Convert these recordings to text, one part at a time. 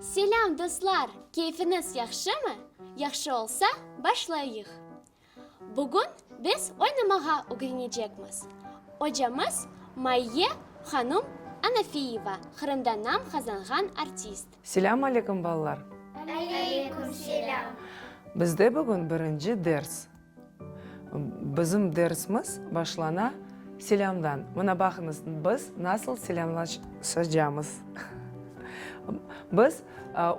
Selâm, dostlar! Keyfiñiz yahşımı? Yahşı olsa, başlayıq! Bugün biz oynamağa ögrenecekmiz. Ocamız Mayye hanum Anafiyeva, Qırımda nam qazanğan artist. Selâm aleyküm, balalar! Aleyküm selâm! Bizde bugün birinci ders. Bizim dersimiz başlana selâmdan. Mına baqıñız, biz nasıl selâmlaşacamız. Biz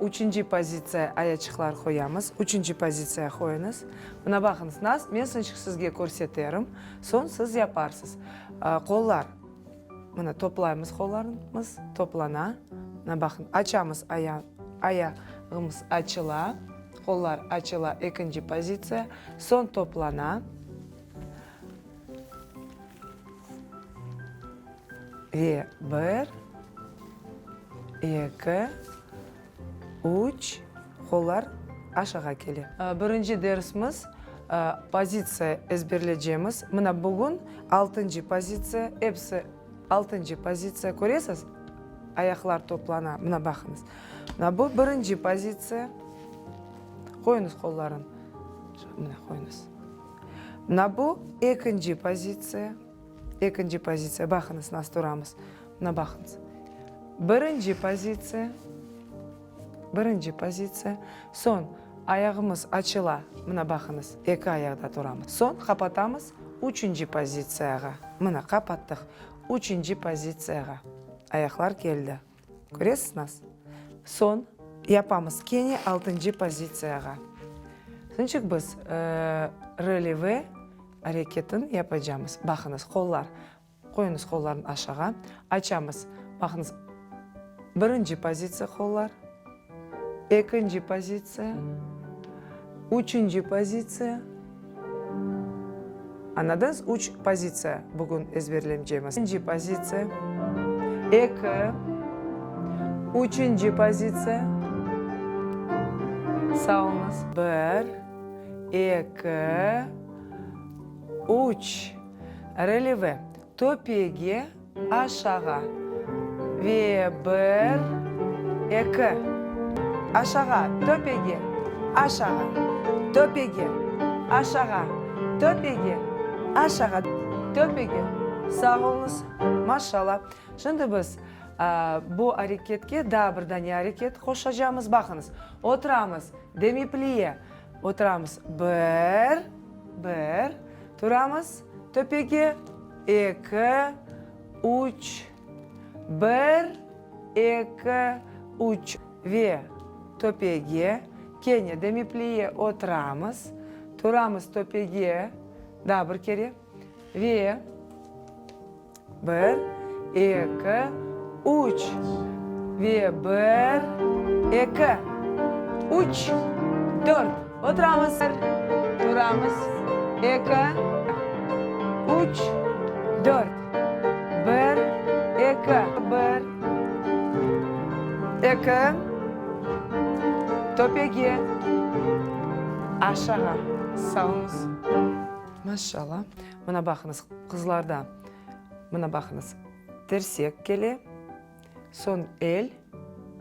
üçünci pozitsiya ayaçıqlar qoyamız. Üçünci pozitsiya qoyuñız. Mına baqıñız, nas, men sizge körseterim, soñ siz yaparsız. Qollar, mına toplaymız qollarımız, toplana. Mına baqıñ, açamız aya, ayağımız açıla. Qollar açıla, ekinci pozitsiya, soñ toplana. Ve bir, eki, üç, qollar aşağa kele. Birinci dersimiz pozitsiya ezberleycemiz. Mına bugün altıncı pozitsiya, episi altıncı pozitsiya, köresiz? Ayaqlar toplana, mına baqıñız. Mına bu birinci pozitsiya. Qoyuñız qollarını. Mına qoyuñız. Mına bu ekinci pozitsiya. Ekinci pozitsiya. Baqıñız, nasıl turamız. Mına baqıñız. Birinci pozitsiya. Birinci pozitsiya. Soñ ayağımız açıla. Mına baqıñız, eki ayaqda turamız. Soñ qapatamız üçünci pozitsiyağa. Mına qapattıq. Üçünci pozitsiyağa. Ayaqlar keldi. Köresiz nasıl? Soñ yapamız kene altıncı pozitsiyağa. Soñçıq biz röleve areketin yapacamız. Baqıñız, qollar. Qoyuñız qollarnı aşağa. Açamız. Baqıñız, birinci pozitsiya qollar, ekinci pozitsiya, üçünci pozitsiya. Añladıñız? Üç pozitsiya bugün ezberlemcemiz. Birinci pozitsiya, eki, üçünci pozitsiya. Sağ oluñız. Bir, eki, üç. Releve, töpege, aşağa. Ve bir, eki. Aşağa, töpege, aşağa, töpege, aşağa, töpege, aşağa, töpege. Sağ oluñız, maşallah. Şimdi biz bu areketke daa bir dane areket qoşacamız. Baqıñız, oturamız, demi pliye, oturamız, bir, bir, turamız, töpege, eki, üç, bir, eki, üç ve töpege, kene demi pliye oturamız, turamız töpege, daa bir kere ve bir, eki, üç ve bir, eki, üç, dört. Oturamız. Bir, turamız. Eki, üç, dört. Bir, eki, bir, eki, töpege, aşağı. Sağ oluñız. Maşallah. Mına baqıñız, qızlarda, mına baqıñız, tirsek kele, soñ el,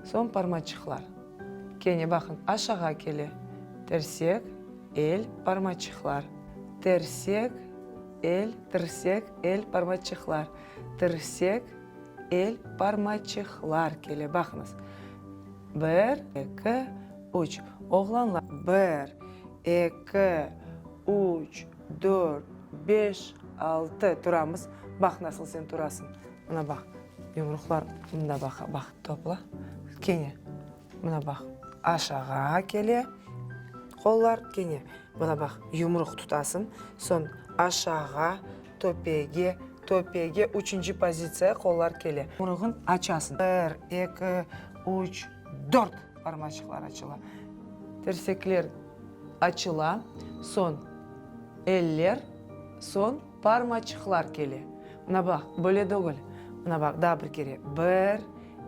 soñ parmaçıqlar. Kene baqıñ, aşağa kele, tirsek, el, parmaçıqlar, tirsek, el, tirsek, el, parmaçıqlar, tirsek, el, parmaçıqlar kele. Baqıñız, bir, eki, üç. Oğlanlar, bir, eki, üç, dört, beş, altı, turamız. Baq, nasıl sen turasıñ. Mına baq, yumruqlar mında baq, baq, topla. Kene, mına baq, aşağa kele qollar, kene, mına baq, yumruq tutasıñ, soñ aşağa, töpege, töpege, üçünci pozitsiya qollar kele. Yumruğın açasıñ. Bir, eki, üç, dört parmaçıqlar açıla. Tirsekler açıla, soñ eller, soñ parmaçıqlar kele. Mına baq, böyle degil. Mına baq, daa bir kere. Bir,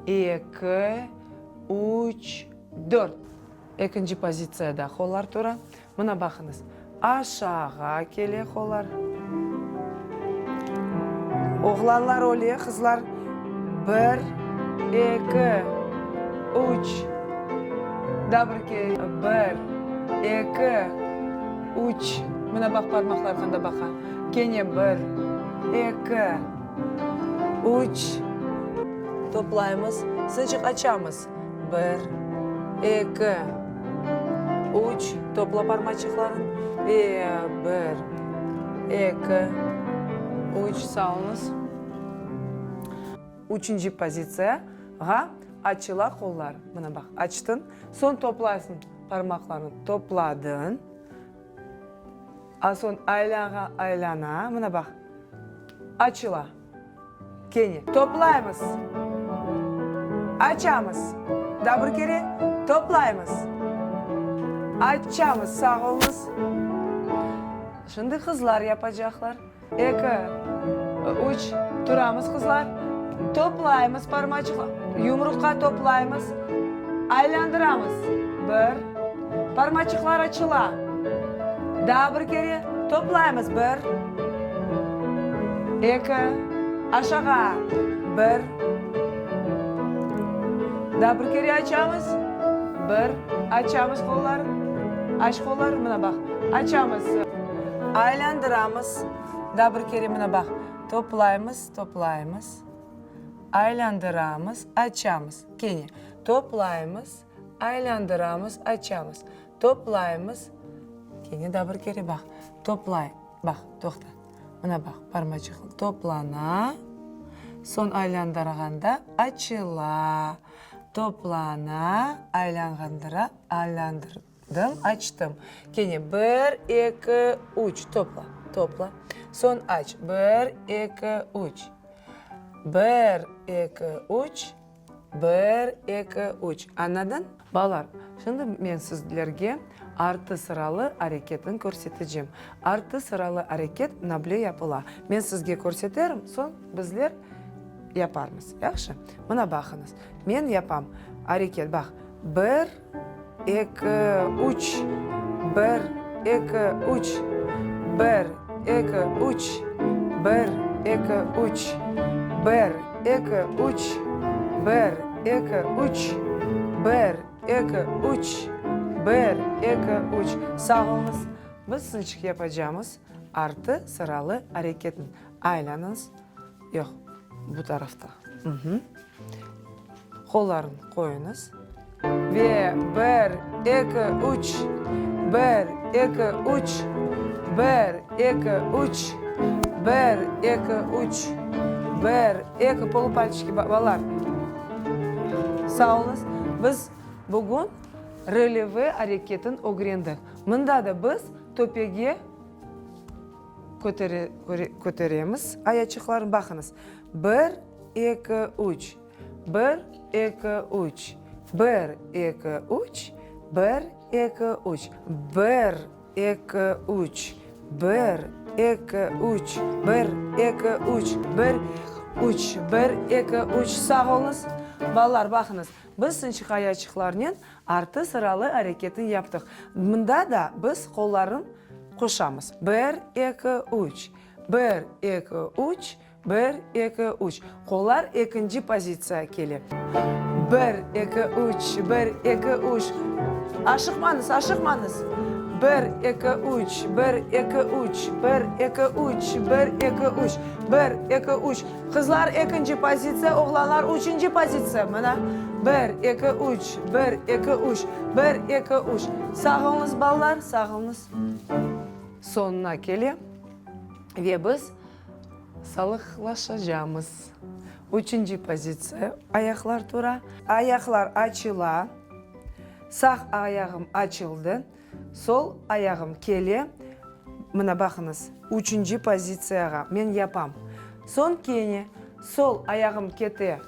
eki, üç, dört. Ekinci pozitsiyada qollar tura. Mına baqıñız, aşağa kele qollar. Oğlanlar öyle, qızlar. Bir, eki, üç. Daa bir kere. Bir, eki, üç. Mına baq, parmaqlar qanda baqa. Kene bir, eki, üç. Toplaymız. Sıcıq açamız. Bir, eki, üç. Topla parmaçıqlarını. Ve bir, eki, üç. Sağ oluñız. Üçünci pozitsiyağa açıla qollar. Mına baq, açtıñ. Soñ toplaysıñ parmaqlarnı. Topladıñ. A soñ aylağa, aylana. Mına baq, açıla. Kene. Toplaymız. Açamız. Daa bir kere. Toplaymız. Açamız. Sağ oluñız. Şimdi qızlar yapacaqlar. Eki, üç, turamız qızlar. Toplaymız parmaçıqla, yumruqqa toplaymız, aylandıramız. Bir, parmaçıqlar açıla. Daa bir kere toplaymız. Bir, eki, aşağa. Bir, daa bir kere açamız. Bir, açamız qollar. Aç qollar, mına baq, açamız. Aylandıramız. Daa bir kere mına baq. Toplaymız, toplaymız. Aylandıramız, açamız. Kene. Toplaymız, aylandıramız, açamız. Toplaymız. Kene daa bir kere baq. Toplay. Baq, toqta. Mına baq, parmaçıq toplana, soñ aylandırğanda açıla. Toplana, aylanğandıra, aylandır. Dım, açtım. Kene bir, eki, üç, topla, topla. Soñ aç. Bir, eki, üç. Bir, eki, üç. Bir, eki, üç. Añladıñ? Balalar, şimdi men sizlerge artı sıralı areketni körsetecem. Artı sıralı areket nable yapıla. Men sizge körseterim, soñ bizler yaparmız. Yahşı? Mına baqıñız. Men yapam areket, baq. Bir, eki, üç, bir, eki, üç, bir, eki, üç, bir, eki, üç, bir, eki, üç, bir, eki, üç, bir, eki, üç, bir, eki, üç. Sağ oluñız. Biz sınçıq yapacamız artı sıralı areketni. Aylanıñız. Yoq, bu tarafta. Qollarını qoyuñız. Ve bir, eki, üç, bir, eki, üç, bir, eki, üç, bir, eki, üç, bir, eki, polupalçiki, balalar, sağ oluñız. Biz bugün röleve areketini ögrendik. Mında da biz töpege kötere, köteremiz ayaçıqlarnı. Baqıñız, bir, eki, üç. Bir, eki, üç. Bir, eki, üç. Bir, eki, üç. Bir, eki, üç. Bir, eki, üç. Bir, eki, üç. Bir, üç. Bir, eki, üç. Sağ oluñız. Balalar, baqıñız, biz sınçıq ayaçıqlarnen artı sıralı areketni yaptıq. Mında da biz qollarnı qoşamız. Bir, eki, üç. Bir, eki, üç. Bir, eki, üç. Qollar ekinci pozitsiyağa kele. Bir, eki, üç, bir, eki, üç. Aşıqmañız, aşıqmañız. Bir, eki, üç, bir, eki, üç, bir, eki, üç, bir, eki, üç, bir, eki, üç. Qızlar ekinci pozitsiya, oğlanlar üçünci pozitsiya. Mına, bir, eki, üç, bir, eki, üç, bir, eki, üç. Sağ oluñız, balalar, sağ oluñız. Soñuna kele ve biz Salıqlaşacamız. Üçünci pozitsiya, ayaqlar tura. Ayaqlar açıla. Sağ ayağım açıldı. Sol ayağım kele. Mına baqıñız, üçünci pozitsiyağa men yapam. Soñ kene sol ayağım kete.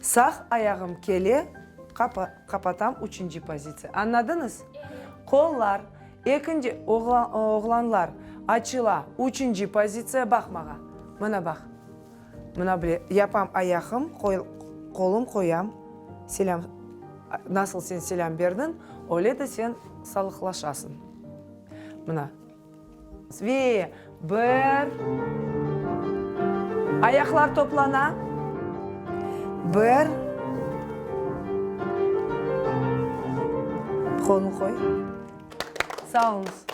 Sağ ayağım kele, qapatam üçünci pozitsiya. Añladıñız? Qollar, ekinci, oğlanlar, açıla, üçünci pozitsiya, baq maña. Mına baq. Mına bile, yapam ayağım, qolum qoyam, selâm, nasıl sen selâm berdiñ, öyle de sen salıqlaşasıñ. Mına. Ve bir, ayaqlar toplana, bir. Qolunı qoy. Sağ oluñız.